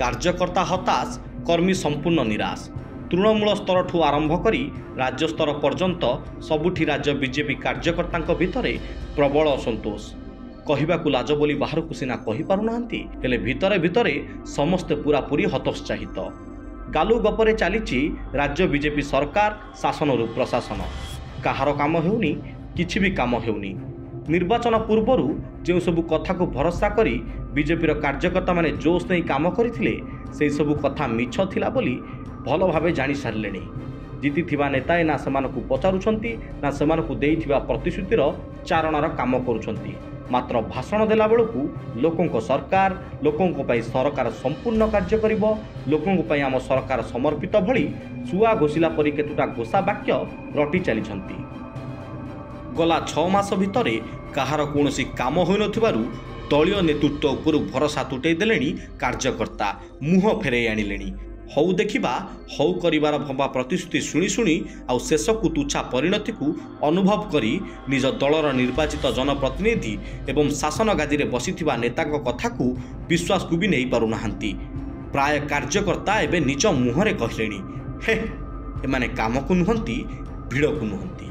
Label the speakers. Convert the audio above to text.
Speaker 1: କାର୍ଯ୍ୟକର୍ତ୍ତା ହତାଶ, କର୍ମୀ ସମ୍ପୂର୍ଣ୍ଣ ନିରାଶ। ତୃଣମୂଳ ସ୍ତରଠୁ ଆରମ୍ଭ କରି ରାଜ୍ୟସ୍ତର ପର୍ଯ୍ୟନ୍ତ ସବୁଠି ରାଜ୍ୟ ବିଜେପି କାର୍ଯ୍ୟକର୍ତ୍ତାଙ୍କ ଭିତରେ ପ୍ରବଳ ଅସନ୍ତୋଷ। କହିବାକୁ ଲାଜ ବୋଲି ବାହାରକୁ ସିନା କହିପାରୁନାହାନ୍ତି, ହେଲେ ଭିତରେ ଭିତରେ ସମସ୍ତେ ପୁରାପୁରି ହତୋତ୍ସାହିତ। ଗାଲୁ ଗପରେ ଚାଲିଛି ରାଜ୍ୟ ବିଜେପି ସରକାର, ଶାସନରୁ ପ୍ରଶାସନ। କାହାର କାମ ହେଉନି, କିଛି ବି କାମ ହେଉନି। ନିର୍ବାଚନ ପୂର୍ବରୁ ଯେଉଁ ସବୁ କଥାକୁ ଭରସା କରି ବିଜେପିର କାର୍ଯ୍ୟକର୍ତ୍ତାମାନେ ଜୋଶ ନେଇ କାମ କରିଥିଲେ, ସେହିସବୁ କଥା ମିଛ ଥିଲା ବୋଲି ଭଲ ଭାବେ ଜାଣିସାରିଲେଣି। ଜିତିଥିବା ନେତାଏ ନା ସେମାନଙ୍କୁ ପଚାରୁଛନ୍ତି, ନା ସେମାନଙ୍କୁ ଦେଇଥିବା ପ୍ରତିଶ୍ରୁତିର ଚାରଣାର କାମ କରୁଛନ୍ତି। ମାତ୍ର ଭାଷଣ ଦେଲା ବେଳକୁ ଲୋକଙ୍କ ସରକାର, ଲୋକଙ୍କ ପାଇଁ ସରକାର ସମ୍ପୂର୍ଣ୍ଣ କାର୍ଯ୍ୟ କରିବ, ଲୋକଙ୍କ ପାଇଁ ଆମ ସରକାର ସମର୍ପିତ ଭଳି ଶୁଆ ଘୋଷିଲା ପରି କେତୁଟା ଘୋଷା ବାକ୍ୟ ରଟି ଚାଲିଛନ୍ତି। ଗଲା 6 ମାସ ଭିତରେ କାହାର କୌଣସି କାମ ହୋଇନଥିବାରୁ ଦଳୀୟ ନେତୃତ୍ୱ ଉପରୁ ଭରସା ତୁଟେଇ ଦେଲେଣି କାର୍ଯ୍ୟକର୍ତ୍ତା, ମୁହଁ ଫେରାଇ ଆଣିଲେଣି। ହଉ ଦେଖିବା, ହଉ କରିବାର ଭବା ପ୍ରତିଶ୍ରୁତି ଶୁଣି ଶୁଣି ଆଉ ଶେଷକୁ ତୁଚ୍ଛା ପରିଣତିକୁ ଅନୁଭବ କରି ନିଜ ଦଳର ନିର୍ବାଚିତ ଜନପ୍ରତିନିଧି ଏବଂ ଶାସନ ଗାଦିରେ ବସିଥିବା ନେତାଙ୍କ କଥାକୁ ବିଶ୍ୱାସକୁ ବି ନେଇପାରୁନାହାନ୍ତି। ପ୍ରାୟ କାର୍ଯ୍ୟକର୍ତ୍ତା ଏବେ ନିଜ ମୁହଁରେ କହିଲେଣି, ହେ ଏମାନେ କାମକୁ ନୁହନ୍ତି, ଭିଡ଼କୁ ନୁହନ୍ତି।